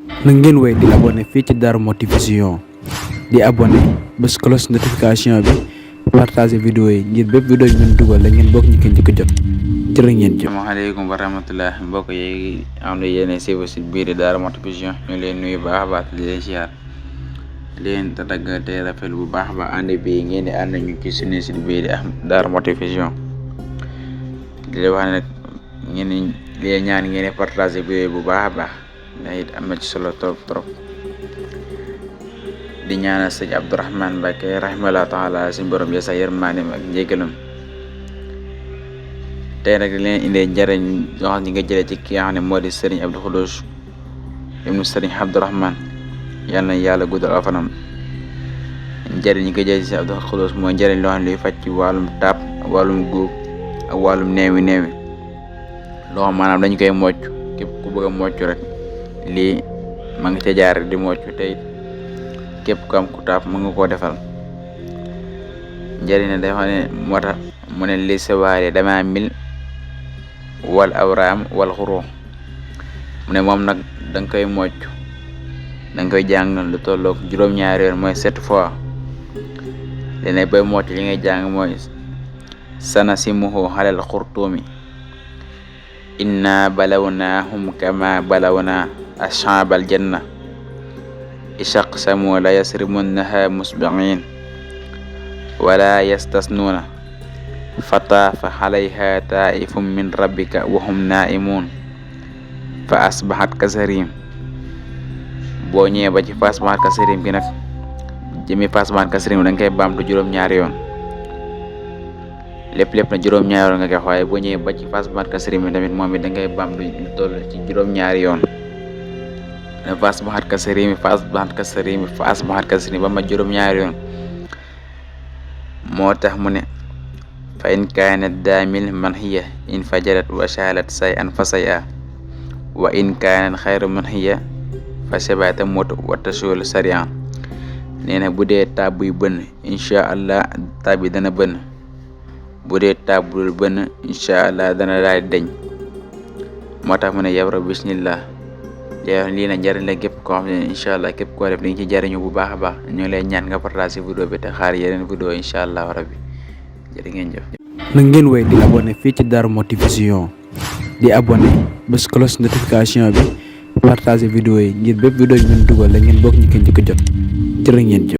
na ngeen wéy di abonné fii ci Darou Mouhty Vision di abonné bés cloche notification bi partager vidéo yi ngir bépp vidéo yi ngeen dugal la ngeen bokk ñi ko njëkk a jot jërë ngeen jëf. Asalaamaaleykum wa rahmatulah mbokk yi am na yéen siiw si biir Darou Mouhty Vision ñu leen nuyu baax a baax di leen siyaar leen te dagg te rafet bu baax ba ànd bi ngeen di ànd ñu ci suñu si biir Darou Mouhty Vision di leen wax ne ngeen leen ñaan ngeen partager vidéo bu baax a baax ndax it am na ci solo trop di ñaanal sëñ Abdourahmane Mbacké rahimahullah taala suñu borom ya sa yërmaaneem ak njéggalam tey nag di leen indee njëriñ yoo xam ne nga jëlee ci ki nga xam ne moo di Serigne Abdou Khoudoss ibnu Serigne Abdourahmane yal na yàlla guddal aw fanam njëriñ ñi nga jëlee ci Abdou Khoudoss mooy njëriñ loo xam ne luy faj ci wàllum taab wàllum góob ak wàllum neewi loo xam maanaam dañu koy mocc képp ku bëgg a mocc rek lii ma nga ca jaar di mocc tey képp ku am ku taab mën nga koo defal njëriñ ne dafa ne moo tax mu ne li sawaare dama mil wal awraam wal xuroo mu ne moom nag da nga koy mocc da nga koy jàng lu tolloog juróom-ñaari yoon mooy 7 fois léeg bay mocc li ngay jàng mooy sana simuhu xalal xurtuumi inna balawnaahum kama balawna ashaabal janna ishaq samu la yasrimunnaha musbiin wala yastasnuuna fataafa alayha taifum min rabbika wa hum naimun fa asbahat kasarim boo ñëwee ba ci fa asbahat kasarim bi nag jëmi fa asbahat kasarim da nga koy baamtu juróom-ñaari yoon lépp na juróom-ñaari yoon nga koy waaye boo ñëwee ba ci fa asbahat kasarim bi tamit moom it da ngay baamtu lu toll ci juróom-ñaari yoon fa asbahat kasarim fa asbahat kasarim fa asbahat kasarim ba ma juróom-ñaari yoon moo tax mu ne fa in kaanat daamil man hiya in fajarat wa shalat say an fa say a wa in kaanat xayru man hiya fa sabata mot wa tasul sarian nee na bu dee taab buy bënn incha allah taab bi dana bënn bu dee taab bul bënn incha allah dana daal di deñ moo tax mu ne yabra bismillah lii na njëriñ la képp koo xam ne incha allah képp koo def di nga ci jëriñu bu baax a baax ñu ngi lay ñaan nga partage vidéo bi te xaar yeneen vidéo incha allah rabbi jërë ngeen jëf. na ngeen wéy di abonné fii ci Darou Mouhty Vision di abonné bés cloche notification bi partager vidéo yi ngir bépp vidéo yi ngeen dugal la ngeen bokk ñi ko njëkk a jot jërë ngeen jëf.